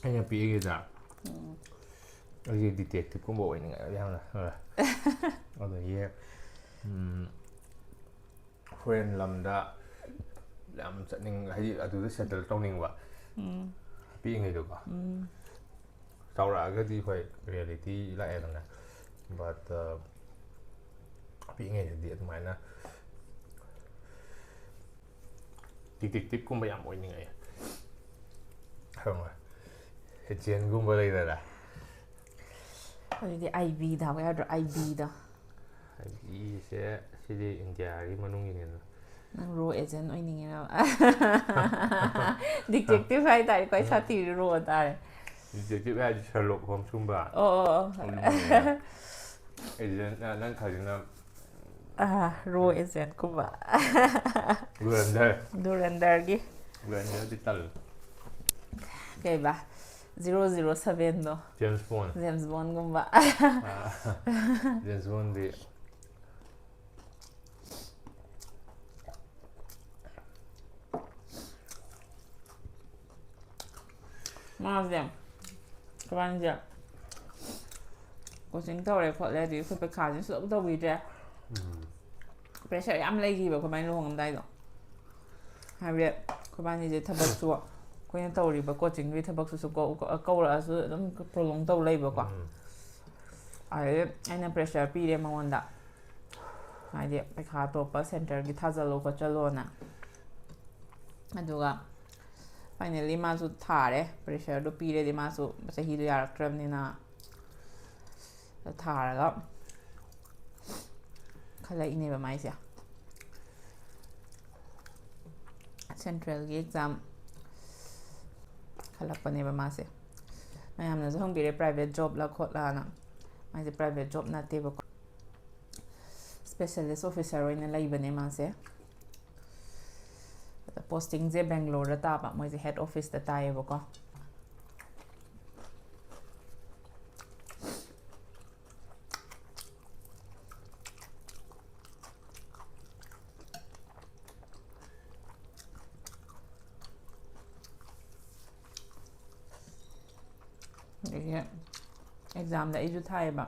ꯑꯩꯅ ꯄꯤꯛꯏꯉꯩꯗ ꯎꯝ꯫ ꯑꯩꯁꯦ ꯗꯤꯇꯦꯛꯇꯤꯞꯀꯨꯝꯕ ꯑꯣꯏꯅꯤꯡꯉꯦ ꯌꯥꯝꯅ꯫ ꯑꯗꯒꯤ, ꯎꯝ, ꯐꯣꯔꯦꯟ ꯂꯝꯗ ꯌꯥꯝ ꯆꯠꯅꯤꯡ-, ꯍꯥꯏꯗꯤ ꯑꯗꯨꯗ ꯁꯦꯇꯜ ꯇꯧꯅꯤꯡꯕ ꯎꯝ꯫ ꯄꯤꯛꯏꯉꯩꯗꯀꯣ꯫ ꯎꯝ꯫ ꯆꯥꯎꯔꯛꯑꯒꯗꯤ ꯍꯣꯏ ꯔꯤꯌꯦꯂꯤꯇꯤ ꯂꯥꯛꯑꯦꯗꯅ, ꯕꯠ, ꯑ, ꯄꯤꯛꯏꯉꯩꯗꯗꯤ ꯑꯗꯨꯃꯥꯏꯅ ꯗꯤꯇꯦꯛꯇꯤꯞꯀꯨꯝꯕ ꯌꯥꯝ ꯑꯣꯏꯅꯤꯡꯉꯛꯑꯦ꯫ ꯈꯪꯕ꯭ꯔꯥ? ꯑꯦꯖꯦꯟꯒꯨꯝꯕ ꯂꯩꯗꯅ꯫ ꯑꯗꯨꯗꯤ ꯑꯥꯏ ꯕꯤꯗ ꯍꯥꯞꯄ ꯌꯥꯗ꯭ꯔꯣ? ꯑꯥꯏ ꯕꯤꯗ꯫ ꯑꯥꯏ ꯕꯤꯁꯦ ꯁꯤꯗꯤ ꯏꯟꯗꯤꯌꯥꯒꯤ ꯃꯅꯨꯡꯒꯤꯅꯤꯅ꯫ ꯅꯪ ꯔꯣ ꯑꯦꯖꯦꯟ ꯑꯣꯏꯅꯤꯡꯉꯤꯔꯕ? ꯗꯤꯇꯦꯛꯇꯤꯞ ꯍꯥꯏꯇꯥꯔꯦ, ꯈ꯭ꯋꯥꯏ ꯁꯥꯊꯤꯔꯤ ꯔꯣ ꯇꯥꯔꯦ꯫ ꯗꯤꯇꯦꯛꯇꯤꯞ ꯍꯥꯏꯗꯤ ꯁꯔꯂꯣꯛ ꯍꯣꯝꯁꯀꯨꯝꯕ꯫ ꯑꯣ, ꯑꯣ, ꯑꯣ꯫ ꯑꯗꯨꯒꯨꯝꯕꯅꯦ꯫ ꯑꯦꯖꯦꯟ, ꯅꯪ ꯈꯜꯂꯤꯅ ꯑꯥ, ꯔꯣ ꯑꯦꯖꯦꯟꯠꯀꯨꯝꯕ꯫ ꯙꯨꯔꯟꯙꯔ꯫ ꯙꯨꯔꯟꯙꯔꯒꯤ꯫ ꯙꯨꯔꯟꯙꯔꯗꯤ ꯇꯜꯂꯦ꯫ ꯀꯩꯕ? ꯖꯤꯔꯣ ꯖꯤꯔꯣ ꯁꯚꯦꯟꯗꯣ꯫ James Bond. ꯖꯦꯝꯁ ꯕꯣꯟꯒꯨꯝꯕ꯫ ꯑꯥ, ꯖꯦꯝꯁ ꯕꯣꯟꯗꯤ꯫ ꯃꯥꯁꯦ ꯑꯩꯈꯣꯏꯕꯥꯅꯤꯁꯦ ꯀꯣꯆꯤꯡ ꯇꯧꯔꯦ ꯈꯣꯠꯂꯦ, ꯑꯗꯨꯗꯒꯤ ꯑꯩꯈꯣꯏ ꯄꯩꯈꯥꯁꯦ ꯁꯨꯛꯇꯧ ꯇꯧꯕꯤꯗ꯭ꯔꯦ꯫ ꯎꯝ. ꯄ꯭ꯔꯦꯁꯔ ꯌꯥꯝ ꯂꯩꯈꯤꯕ ꯑꯩꯈꯣꯏꯕꯥꯅꯤ ꯂꯨꯍꯣꯡꯉꯝꯗꯥꯏꯗꯣ꯫ ꯍꯥꯏꯕꯗꯤ ꯑꯩꯈꯣꯏꯕꯥꯅꯤꯁꯦ ꯊꯕꯛꯁꯨ, ꯑꯩꯈꯣꯏꯅ ꯇꯧꯔꯤꯕ ꯀꯣꯆꯤꯡꯗꯨꯒꯤ ꯊꯕꯛꯁꯤꯁꯨ ꯀꯧ-, ꯀꯧꯔꯛꯑꯁꯨ ꯑꯗꯨꯝ ꯄ꯭ꯔꯣꯂꯣꯡ ꯇꯧ ꯂꯩꯕꯀꯣ꯫ ꯎꯝ. ꯑꯗꯩ ꯑꯩꯅ ꯄ꯭ꯔꯦꯁꯔ ꯄꯤꯔꯦ ꯃꯉꯣꯟꯗ, ꯍꯥꯏꯗꯤ ꯄꯩꯈꯥ ꯑꯇꯣꯞꯄ ꯁꯦꯟꯇꯔꯒꯤ ꯊꯥꯖꯜꯂꯣ ꯈꯣꯠꯆꯜꯂꯣꯅ꯫ ꯑꯗꯨꯒ ꯐꯥꯏꯅꯦꯜꯂꯤ ꯃꯥꯁꯨ ꯊꯥꯔꯦ, ꯄ꯭ꯔꯦꯁꯔꯗꯣ ꯄꯤꯔꯗꯤ ꯃꯥꯁꯨ ꯆꯍꯤꯗꯣ ꯌꯥꯔꯛꯇ꯭ꯔꯕꯅꯤꯅ꯫ ꯊꯥꯔꯒ ꯈꯜꯂꯛꯏꯅꯦꯕ ꯃꯥꯏꯁꯦ꯫ ꯁꯦꯟꯇ꯭ꯔꯦꯜꯒꯤ ꯑꯦꯛꯖꯥꯝ ꯈꯜꯂꯛꯄꯅꯦꯕ ꯃꯥꯁꯦ꯫ ꯃꯌꯥꯝꯅꯁꯨ ꯍꯪꯕꯤꯔꯦ private jobꯂ ꯈꯣꯠꯂꯅ꯫ ꯃꯥꯏꯁꯦ private job ꯅꯠꯇꯦꯕꯀꯣ꯫ Specialist officer ꯑꯣꯏꯅ ꯂꯩꯕꯅꯦ ꯃꯥꯁꯦ꯫ ꯑꯗ postingꯁꯦ ꯕꯦꯡꯒ꯭ꯂꯣꯔꯗ ꯇꯥꯕ, ꯃꯣꯏꯁꯦ head officeꯇ ꯇꯥꯏꯌꯦꯕꯀꯣ꯫ ꯑꯗꯒꯤ ꯑꯦꯛꯖꯥꯝꯗ ꯑꯩꯁꯨ ꯊꯥꯏꯌꯦꯕ꯫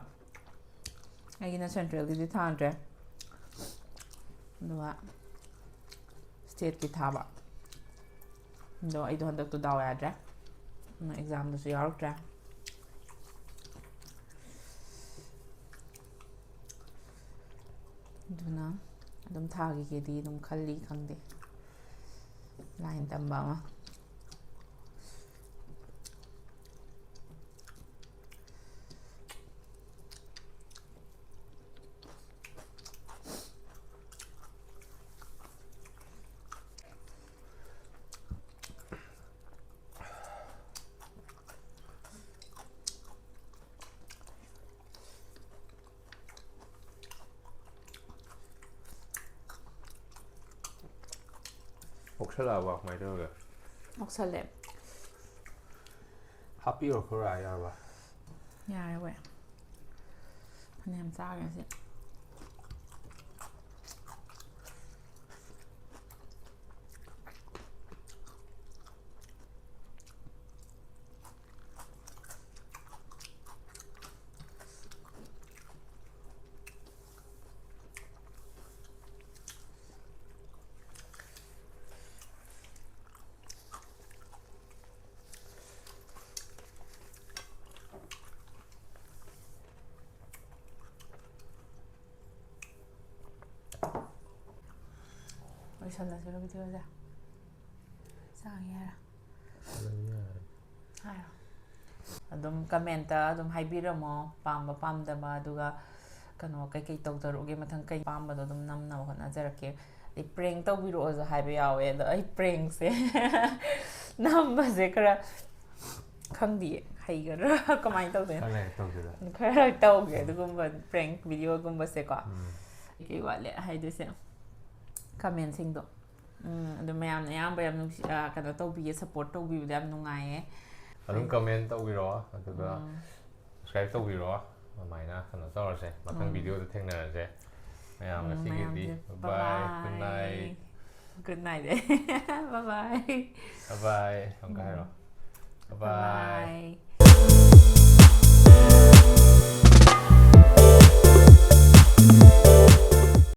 ꯑꯩꯒꯤꯅ ꯁꯦꯟꯇ꯭ꯔꯦꯜꯒꯤꯗꯤ ꯊꯥꯗ꯭ꯔꯦ, ꯑꯗꯨꯒ ꯁ꯭ꯇꯦꯠꯀꯤ ꯊꯥꯕ꯫ ꯑꯗꯣ ꯑꯩꯗꯣ ꯍꯟꯗꯛꯇꯣ ꯗꯥꯎ ꯌꯥꯗ꯭ꯔꯦ, ꯑꯗꯨꯅ ꯑꯦꯛꯖꯥꯝꯗꯨꯁꯨ ꯌꯥꯎꯔꯛꯇ꯭ꯔꯦ꯫ ꯑꯗꯨꯅ ꯑꯗꯨꯝ ꯊꯥꯈꯤꯒꯦꯗꯤ ꯑꯗꯨꯝ ꯈꯜꯂꯤ, ꯈꯪꯗꯦ, ꯂꯥꯏꯟ ꯇꯝꯕ ꯑꯃ꯫ ꯑꯣꯛꯁꯜꯂꯛꯑꯕ ꯀꯃꯥꯏꯅ ꯇꯧꯔꯒꯦ? ꯑꯣꯛꯁꯜꯂꯦ꯫ ꯍꯥꯞꯄꯤꯔꯣ ꯈꯔ ꯌꯥꯔꯕ? ꯌꯥꯔꯦ ꯋꯦ꯫ ꯐꯅꯌꯥꯝ ꯆꯥꯈ꯭ꯔꯦ ꯁꯤ꯫ ꯂꯣꯏꯁꯜꯂꯁꯤꯔꯣ ꯚꯤꯗꯤꯑꯣꯁꯦ? ꯆꯥꯒꯦ ꯍꯥꯏꯔꯣ? ꯍꯥꯏꯔꯣ꯫ ꯑꯗꯨꯝ ꯀꯃꯦꯟꯇ ꯑꯗꯨꯝ ꯍꯥꯏꯕꯤꯔꯝꯃꯣ, ꯄꯥꯝꯕ ꯄꯥꯝꯗꯕ, ꯑꯗꯨꯒ ꯀꯩꯅꯣ ꯀꯩꯀꯩ ꯇꯧꯖꯔꯛꯎꯒꯦ, ꯃꯊꯪ ꯀꯩ ꯄꯥꯝꯕꯗꯣ ꯑꯗꯨꯝ ꯅꯝꯅꯕ ꯍꯣꯠꯅꯖꯔꯛꯀꯦ꯫ ꯑꯗꯩ ꯄ꯭ꯔꯦꯡ ꯇꯧꯕꯤꯔꯛꯑꯣꯁꯨ ꯍꯥꯏꯕ ꯌꯥꯎꯋꯦ, ꯑꯗꯣ ꯑꯩ ꯄ꯭ꯔꯦꯡꯁꯦ ꯅꯝꯕꯁꯦ ꯈꯔ ꯈꯪꯗꯤꯌꯦ, ꯍꯩꯒꯗ꯭ꯔꯥ ꯀꯃꯥꯏꯅ ꯇꯧꯗꯣꯏꯅꯣ? ꯈꯔ ꯂꯩꯔ ꯇꯧꯁꯤꯗ꯫ ꯈꯔ ꯇꯧꯒꯦ ꯑꯗꯨꯒꯨꯝꯕ ꯄ꯭ꯔꯦꯡ ꯚꯤꯗꯤꯑꯣꯒꯨꯝꯕꯁꯦꯀꯣ꯫ ꯎꯝ꯫ ꯀꯩ ꯋꯥꯠꯂꯦ ꯍꯥꯏꯗꯣꯏꯁꯦ? ꯀꯃꯦꯟꯁꯤꯡꯗꯣ꯫ ꯎꯝ, ꯑꯗꯨ ꯃꯌꯥꯝꯅ ꯑꯌꯥꯝꯕ ꯌꯥꯝ ꯅꯨꯡꯁꯤ-, ꯑ, ꯀꯩꯅꯣ ꯇꯧꯕꯤꯌꯦ, ꯁꯞꯄꯣꯔꯠ ꯇꯧꯕꯤꯕꯗ ꯌꯥꯝ ꯅꯨꯡꯉꯥꯏꯌꯦ꯫ ꯑꯗꯨꯝ ꯀꯃꯦꯟ ꯇꯧꯕꯤꯔꯛꯑꯣ, ꯑꯗꯨꯒ ꯎꯝ꯫ ꯁꯕꯁꯀ꯭ꯔꯥꯏꯕ ꯇꯧꯕꯤꯔꯛꯑꯣ, ꯑꯗꯨꯃꯥꯏꯅ ꯀꯩꯅꯣ ꯇꯧꯔꯁꯦ꯫ ꯃꯊꯪ ꯎꯝ꯫ ꯚꯤꯗꯤꯑꯣꯗ ꯊꯦꯡꯅꯔꯁꯦ꯫ ꯃꯌꯥꯝ ꯎꯝ, ꯉꯁꯤꯒꯤꯗꯤ ꯃꯌꯥꯝꯁꯦ bye bye, good night꯫ Good night꯫ Bye bye꯫ Bye bye꯫ ꯑꯃꯨꯛꯀ ꯍꯥꯏꯔꯣ꯫ ꯎꯝ꯫ Bye bye꯫ Bye bye꯫